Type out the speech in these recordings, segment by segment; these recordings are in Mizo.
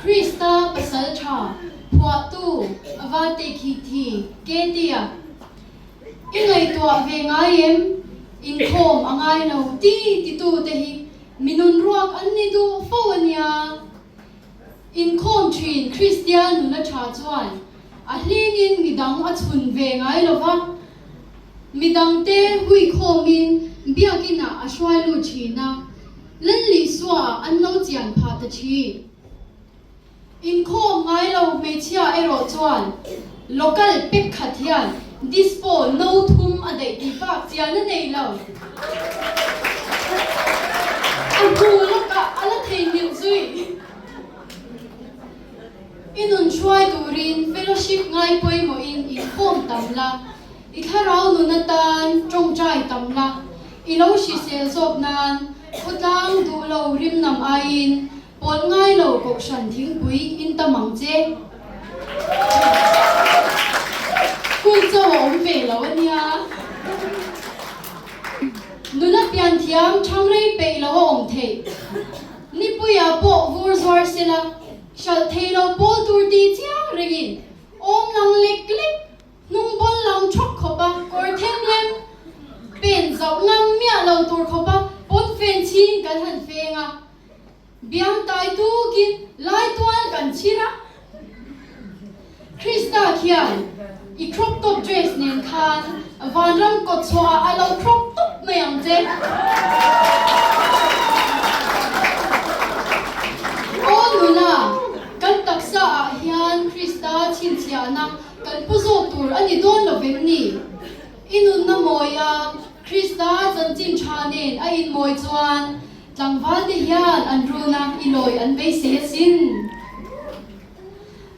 Krista pasal tha phuahtu Vate Khithi Ketia i ngaihtuah ve ngai em? Inkhawm a ngai lo ti titute hi mi nun ruak an ni duh fo a nia. Inkhawm thin Kristian nula tha chuan a hlingin midang a chhun ve ngai lo va, midangte huikhawmin biakinah a hruai lut thin a, Lallisua an lo chian phah ta thin. Inkhawm ngai lo hmeichhia erawh chuan local pek khat hian dispo no thum a daih tih bak chian a nei lo. A hmu lawkah a la theihnghilh zui. I nun hruai turin fellowship ngai pawimawhin inkhawm tam la, i thlarau nun atan tawngtai tam la, i lo hrisel zawk nan khawtlang duh lo rimnam aiin Pawlh ngai lo kohhran thingpui in tam ang che. School cho a awm ve lo a nia. Nula pian thiam thang rei peih lo a awm theih. Nipuia pawh vur zuar sela, hralh thei lo pawl tur ti chiang rengin awm lang lek lek, hnung bawl lang thawk khawpa kawr them lem, pen zauh ngam miah lo tur khawpa pawnfen chhing kan han feng a. Biang tai tukin lai tual kan chhir a. Krista khian i crop top dress nen khan vanram kawt chhuah ah a lo crop top mai ang che. Aw nula, kan taksa ah hian Krista chhinchhiahna kan pu zawk tur a ni dawn lo vem ni? I nunna mawi a Krista chanchin tha nen a inmawi chuan Tlangval te hian an run a, i lawi an beisei asin.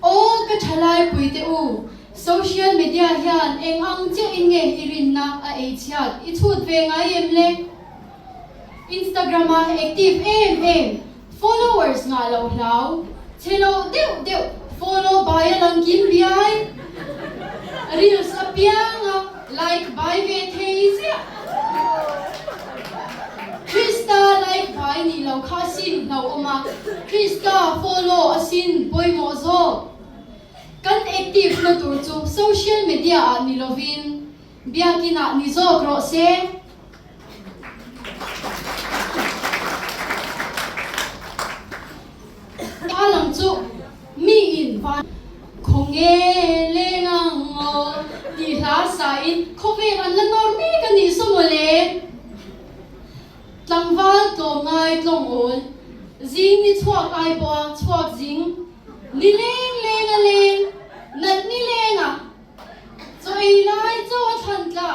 Aw ka thalai pui te u, social media hian eng ang chiah in nge i rinna a ei chhiat i chhut ve ngai em le? Instagram a active em em, followers ngah lo hlau, chhe loh deuh deuh follow bai a lang kim biai, reels apiang a like bai ve thei ziah. Krista like bai nih lo kha asin hlauhawm a, Krista follow asin pawimawh zawk. Kan active na tur chu social media ah ni lovin biakin ah ni zawk rawh se. A lang chu mi in van khaw nge leng ang aw tih hla sain khawvel an la nawr mek a nih saw mawle. Tlangval tlawmngai tlawng awl zing ni chhuak ai pawha chhuak zing ni leng leng a leng nat ni leng a Chaw ei lai chaw a thlan tla.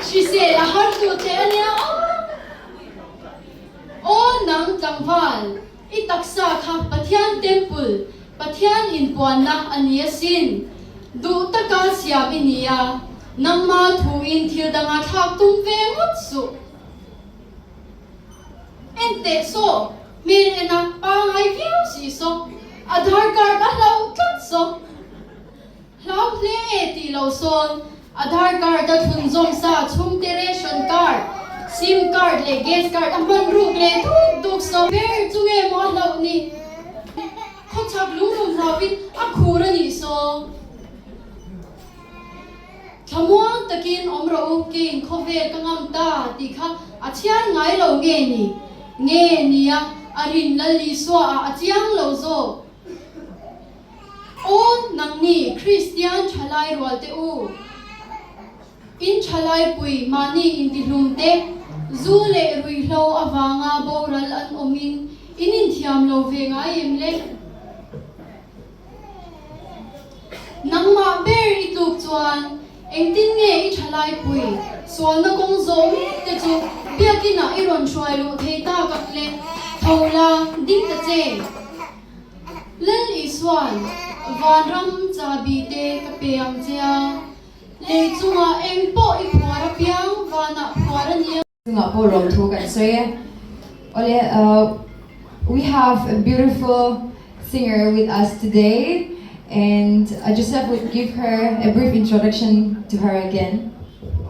Hrisel a har duh teh a nia aw. Aw nang tlangval, i taksa kha Pathian temple, Pathian inpuanna a ni asin. Duh taka siam i ni a, nangma thuin thil danga thlak tum ve ngawt suh. En teh saw, hmel en a pangai viau si saw, Aadhaar card a hlauh tlat saw. Hlau hle e tih lo sawn, Aadhaar card a thlun zawm sa chhungte ration card, sim card leh gas card a hman ruk leh duk duk saw. Ber chu nge maw a hlauh ni? Khawchhak lungrun hlauhin a khur a nih saw. Thlamuang takin awm rawh u, keiin khawvel ka ngam ta tih kha a chhiar ngai lo nge ni? Nge nia, a rin Lal Isua ah a chiang lo zawk. Aw nangni Kristian thalai rual te u, in thalai pui mahni intihlum te, zu leh ruihhlo avanga boral an awmin in inthiam lo ve ngai em le? Nangmah ber i tluk chuan engtin nge i thalai pui sualna kawng zawh mek te chu biakinah i rawn hruai luh thei tak ang le, tho la, ding ta che. Lal Isua'n vanram chabi te ka pe ang che a, lei chungah eng pawh i phuar apiang vanah phuar a nia. Chungah pawh rawng thu kan sawi e. Awle, we have a beautiful singer with us today and Joseph would give her a brief introduction to her again.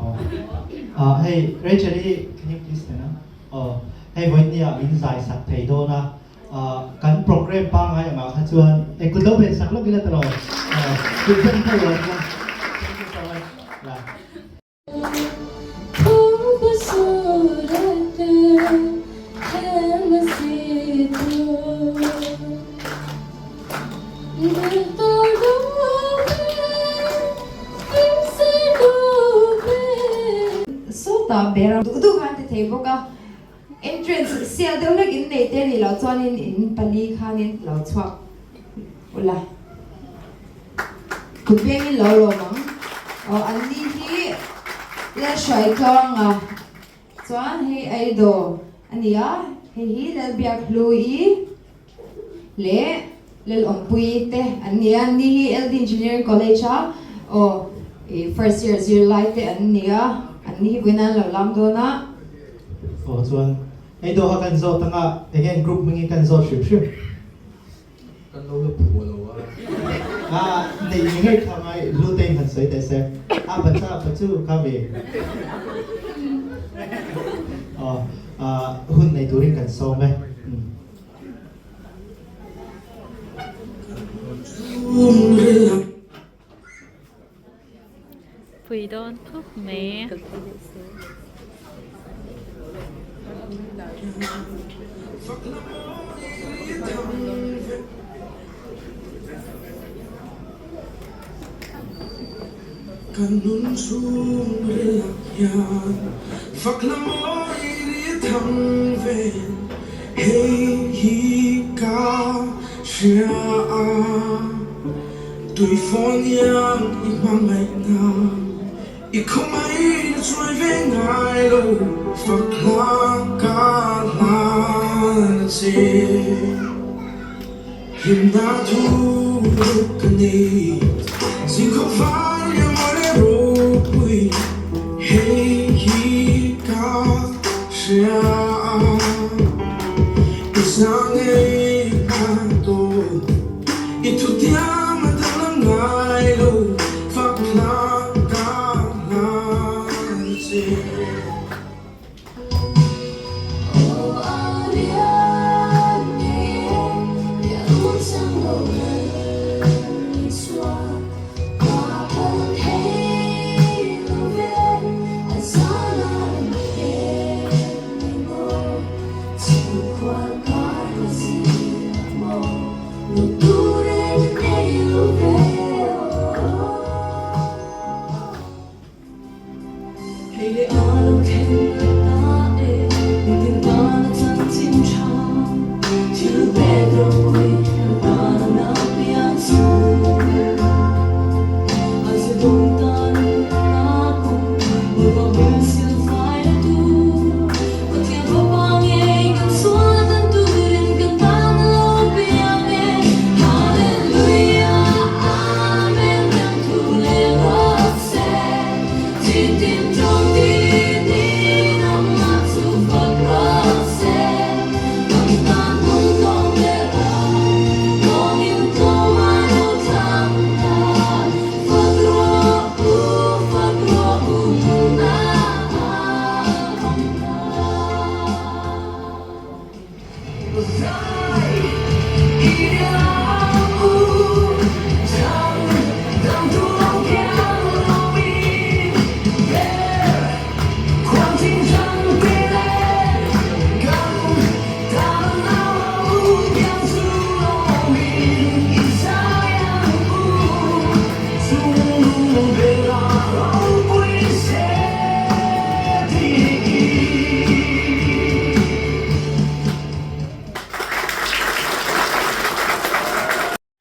Aw. Ah hei Rachel hi can you please stand up? Aw hei vawiin ah min zai sak thei dawn a. Ah kan program pangai angah kha chuan e kut lo ben sak lawk ila tawh lo. Aw kut ben kha uar ila. Thank you so much. Yeah. Sawtah ber duh duh khan ti thei bawk a, entrance sial deuh hlek in nei te a nih loh chuanin in pali khanin lo chhuak ula. Kut bengin lo lawm ang. Aw an ni hi Lalhruai Tluanga chuan hei Aidaw a ni a, hei hi Lalbiakhlui leh Lalawmpuii te an ni a, an ni hi LD Engineering College a aw ih first year zirlai te an ni a, an ni hi vawiin an lo lam dawn a. Aw chuan Aidaw kha kan zawt anga enge group hmingin kan zawt hrim hrim. Kan lo la phuah lo a. A nei ni ngei kha ngai lu te in han sawi teh se. A bacha bachu kha ve. Aw hun nei turin kan sawm e. Pui dawn khawp mai.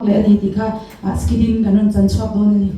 Leh a ni tih kha skit in kan rawn chan chhuak dawn a ni.